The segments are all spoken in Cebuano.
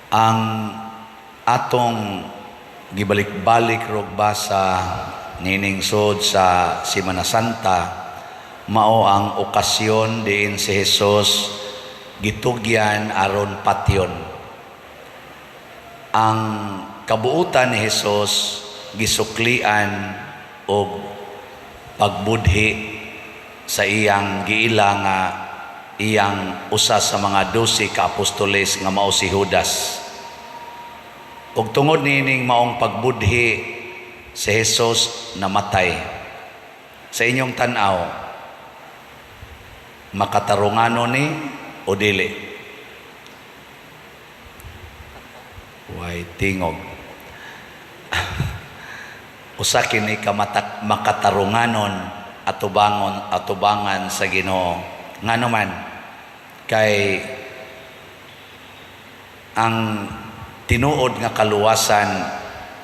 Ang atong gibalik-balik rog basa nining sud sa Semana Santa mao ang okasyon diin si Jesus gitugyan aron patyon. Ang kabuutan ni Jesus gisuklian og pagbudhi sa iyang giila nga iyang usa sa mga 12 ka apostoles nga mao si Judas. Ug tungod niining maong pagbudhi, si Jesus namatay. Sa inyong tan-aw, makatarunganon ni o dili? Way tingog. Usa kini ka makatarunganon atubangon atubangan sa Ginoo. Ngano man? Kay ang tinuod nga kaluwasan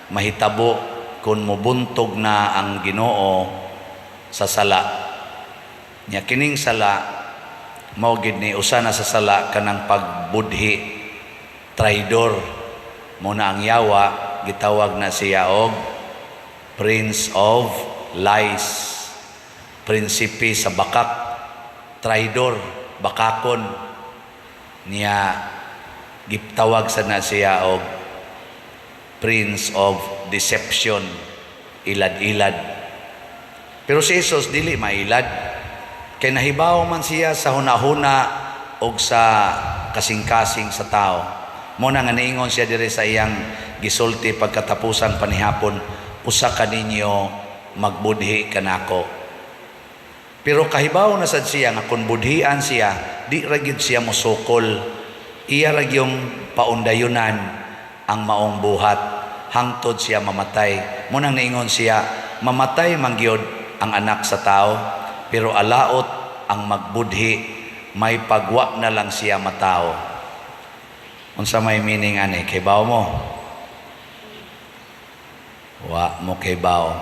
mahitabo kung mubuntog na ang Ginoo sa sala. Nya kining sala mao gid ni usa na sa sala kanang pagbudhi, traidor. Mo na ang yawa gitawag na siya og prince of lies, prinsipe sa bakak, traidor, bakakon. Niya gitawag sa na siya og prince of deception, ilad-ilad. Pero si Jesus dili mailad kay nahibaw man siya sa hunahuna og sa kasing-kasing sa tao. Mo na nga niingon siya diri sa iyang gisulti pagkatapusan panihapon, "Usa ka ninyo magbudhi kanako." Pero kahibaw na sad siya nga kung budhian siya, di ra gyud siya mosukol. Iya ra gyung paundayunan ang maong buhat hangtod siya mamatay. Mo nang niingon siya, "Mamatay man gyud ang Anak sa Tao, pero alaot ang magbudhi, may pagwa na lang siya matao." Unsa may meaning ani? Kaybaw mo? Wa mo kaybaw.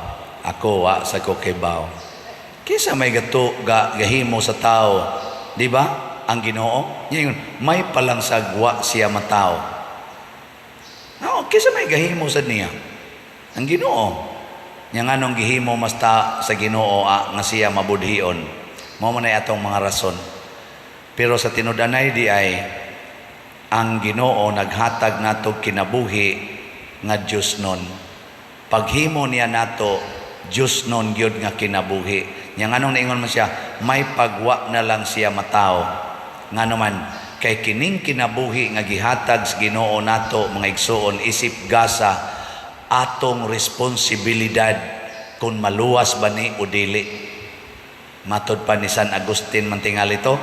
Ako, wa sa ko kaybaw. Kisa may gato ga gahimo sa tao, di ba? Ang Ginoo, ingon, may palangsag wa siya matao. No, kisa may gahimo sa niya? Ang Ginoo. Nya nganong gihimo mas ta sa Ginoo nga siya mabudhion? Mao man ay atong mga rason. Pero sa tinud-anay di ay ang Ginoo naghatag nato kinabuhi nga Dios nun. Paghimo niya nato, Dios nun gyud nga kinabuhi. Nya nganong niingon man siya, may pagwa na lang siya matao? Ngano man? Kay kining kinabuhi nga gihatag sa Ginoo nato, mga igsuon, isip gasa, atong responsibilidad kung maluwas ba ni o dili. Matod pa ni San Agustin man tingali to,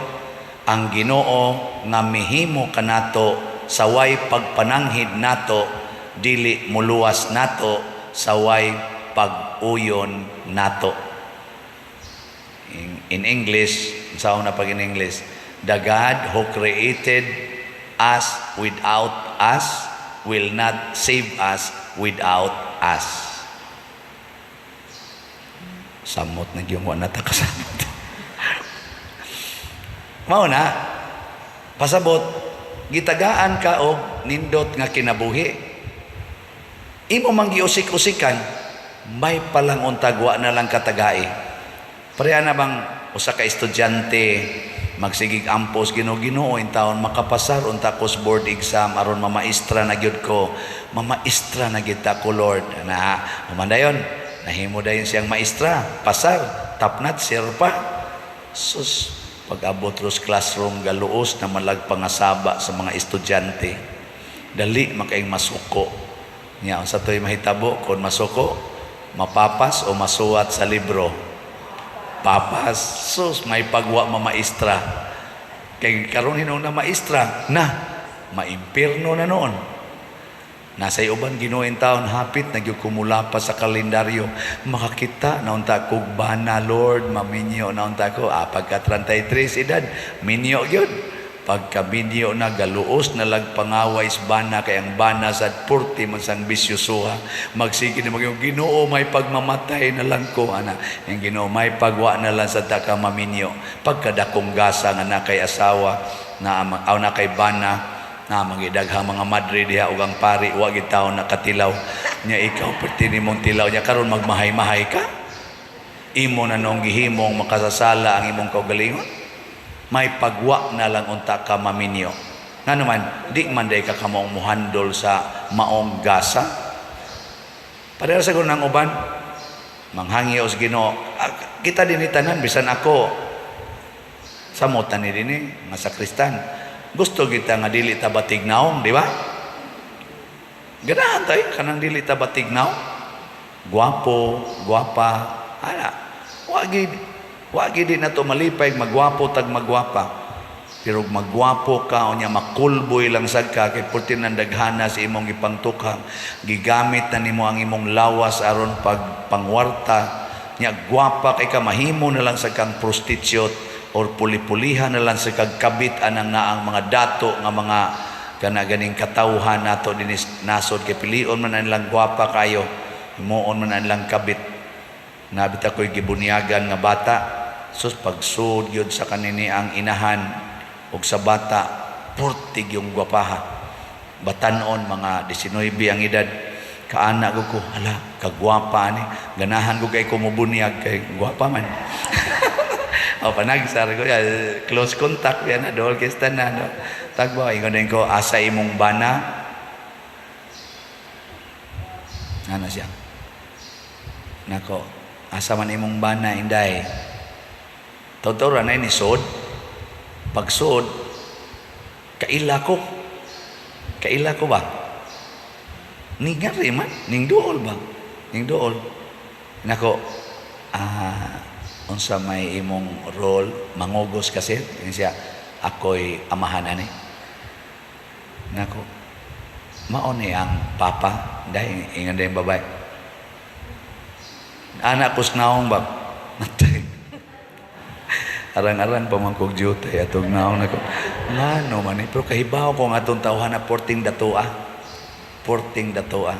ang Ginoo nga mihimo kanato sa way pagpananghid nato, dili muluwas nato sa way pag-uyon nato. In English, sa una pag in English, the God who created us without us will not save us without us. Samot na gyud, wa na ta kasamot. Mao na, pasabot, gitagaan ka og nindot nga kinabuhi. Imo mang giusik-usikan, may palang untag wa na lang katagai. Pareha na bang usa ka estudyante magsigig ampos, "Ginoo, Ginoo, intawon makapasar unta ko sa board exam aron mamaestra na gyud ko. Mamaestra na gyud ta ko, Lord." Na human dayon, nahimo dayon siyang maestra, pasar, top notch sir pa. Sus, pag-abot ros classroom, galuos na malag pangasaba sa mga estudyante. Dali makaing masuko niya. Unsa to'y mahitabo kung masuko? Mapapas o masuwat sa libro? Papas. Sus, may pagwa mamaestra. Kay karon hinuon na maestra na, maimpirno na noon. Nasa uban, "Ginoo, taon hapit na gyud kumula pa sa kalendaryo. Makakita na unta kog bana, Lord, maminyo na unta ko." Pagka 33 edad, minyo gyud. Pagka minyo na, galuos na lag pangaway sa bana kay ang bana sa 40 man sang bisyosuha. Magsige na mag, "Ginoo, may pagmamatay na lang ko." Ana, yung Ginoo, may pagwa na lang sa taka maminyo. Pagkadakong gasa nga na kay asawa, na aw na kay bana, Na magidaghang mga madre diha ug ang pari wa gid taon nakatilaw nya. Ikaw perti nimong tilaw nya karon magmahay-mahay ka. Imo na nung gihimong makasasala ang imong kaugalingon. May pagwa na lang unta ka maminyo. Nga naman, di man day ka kamong muhandol sa maong gasa. Pareha sa ng uban, manghangyo sa Ginoo. Ah, kita din tanan, bisan ako, samot na ni dinhi, mga sakristan. Gusto kita nga dili ta batig naong, di ba? Ganahan tayo, kanang dili ta batig naong. Guwapo, guwapa, ala. Wa gid na to malipay magwapo tag magwapa. Pero magwapo ka unya makulboy lang sad ka kay purti nang daghana sa imong gipangtukhang, gigamit na nimo ang imong lawas aron pag pangwarta nya. Gwapa kay ka, mahimo na lang sa kang prostitute or puli-pulihan na lang sa kag kabit anang naang mga dato nga mga kana ganing katawhan nato dinis nasod kay pilion man ang lang gwapa kayo, himuon man ang lang kabit. Nabit ako'y gibunyagan nga bata. Sus, pagsud yun sa kanini ang inahan og sa bata, purtig yung gwapaha. Batanon, mga 19 ang edad. Kaana ko, hala, kagwapa ni. Ganahan ko kay kumubunyag kay gwapa man. O panagsar ko, ya, close contact yan na, dool kay na, no. Tagba, ingon din ko, "Asa imong bana?" Ano siya? Nako, "Asa man imong bana, inday?" Totoo na ni sod. Pagsod, kaila ko. Kaila ko ba? Ningari man, ning duol ba? Ning duol. Nako, "Ah, unsa may imong role, mangugos kasi?" Ingon siya, "Ako'y amahan ani." Nako, "Mao ni ang papa?" Dahil ingon din babae. Anak ko naong ba? Matay. Arang-arang pa man kog jutay atong naong nako. Ngano man eh, pero kahibaw ko nga atong tawhan na porting datoa. Porting datoa.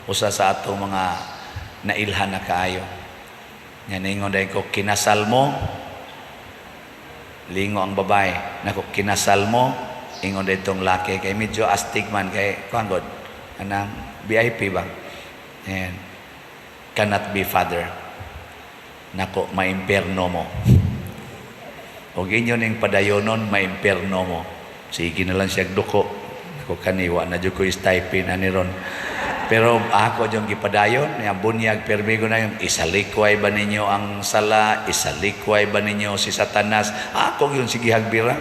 Usa sa atong mga nailhan na kaayo. Nga ningon dahil ko, "Kinasal mo?" Lingo ang babae. Nako, "Kinasal mo?" Ingon ditong laki kay medyo astig man kay kuan god. Anang VIP ba? And cannot be father. Nako, maimperno mo. O inyo ning padayonon, maimperno mo. Sige na lang siya duko. Nako, kaniwa na jud ko stipend ani ron. Pero ako yung gipadayon, ya bunyag permigo na yung isalikway ba ninyo ang sala, isalikway ba ninyo si Satanas? Ako yung sige hagbira.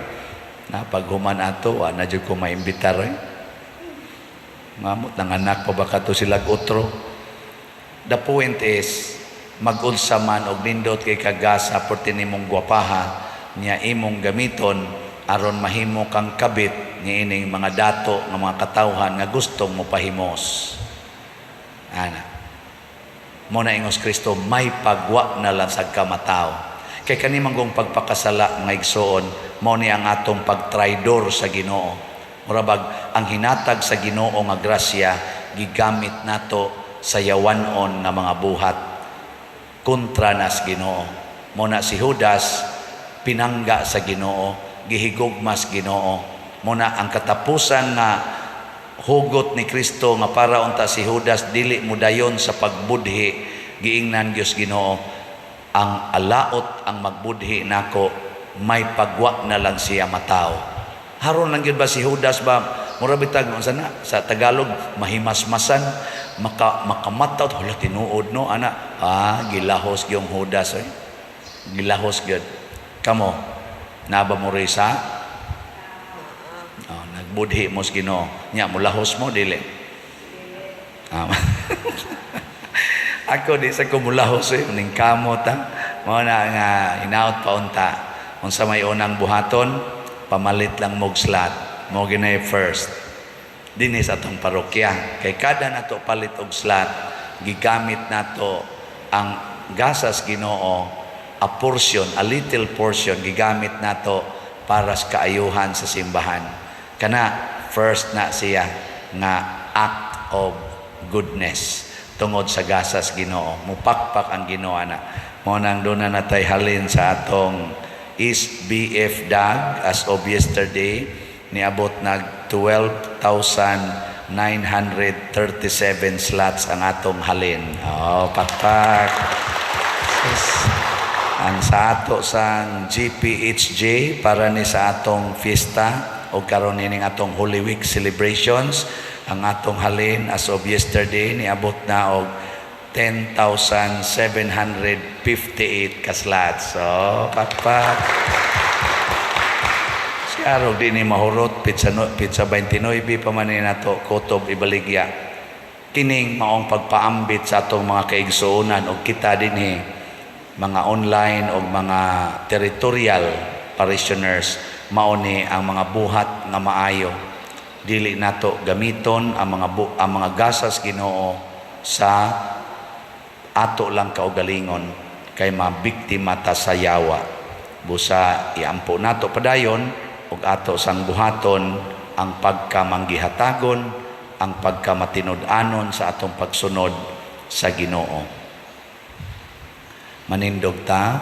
Na paghuman ato, wa na jud ko maimbitar eh. Ngamot nang anak pa ba kato sila otro. The point is, mag-unsa man og nindot kay kagasa porti nimong gwapaha niya imong gamiton aron mahimo kang kabit niining mga dato nga mga katawhan nga gustong mopahimos. Ana. Mo na ingos Kristo, may pagwa na lang sa kamatao. Kay kani manggong pagpakasala, mga igsoon, mao ni ang atong pagtraidor sa Ginoo. Mura bag ang hinatag sa Ginoo nga grasya gigamit nato sa yawanon nga mga buhat kontra nas Ginoo. Mo na si Judas pinangga sa Ginoo, gihigugmas Ginoo. Mo na ang katapusan nga hugot ni Kristo nga para unta si Judas dili mudayon sa pagbudhi, giingnan Dios Ginoo, "Ang alaot ang magbudhi nako, may pagwa na lang siya matao." Haron lang gyud ba si Judas ba, mura bitag unsa na sa Tagalog, mahimasmasan, makamataw, hala, tinuod no ana. Ah, gilahos gyung Judas oy. Gilahos gyud. Kamo naba mo sa, oh, nagbudhi mo sa Ginoo nya, mulahos mo dili? Ah. Ako di sa kumulahos eh, ning kamot ha. Mao na nga hinaot pa unta. Unsa may unang buhaton, pamalit lang mog slot. Mo ginay first. Dinhi sa atong parokya. Kay kada nato palit og slot, gigamit nato ang gasas Ginoo, a portion, a little portion gigamit nato para sa kaayuhan sa simbahan. Kana first na siya nga act of goodness tungod sa gasas Ginoo. Mupakpak ang Ginoo ana. Mo nang doon na natay halin sa atong is BF Dag as of yesterday. niabot nag 12,937 slots ang atong halin. Oh, pakpak. Sus. Ang sa ato sang GPHJ para ni sa atong fiesta o karon nining atong Holy Week celebrations, ang atong halin as of yesterday niabot na og 10,758 ka slots. So, pakpak. Si Arog di ni mahurot, petsa, no, petsa 29 pa man ni nato kutob ibaligya. Kining maong pagpaambit sa atong mga kaigsuonan og kita dinhi mga online o mga territorial parishioners, mao ni ang mga buhat nga maayo. Dili nato gamiton ang mga gasas Ginoo sa ato lang kaugalingon kay mabiktima ta sa yawa. Busa iampo nato padayon ug ato sang buhaton ang pagkamanggihatagon, ang pagkamatinud-anon sa atong pagsunod sa Ginoo. Manindog ta.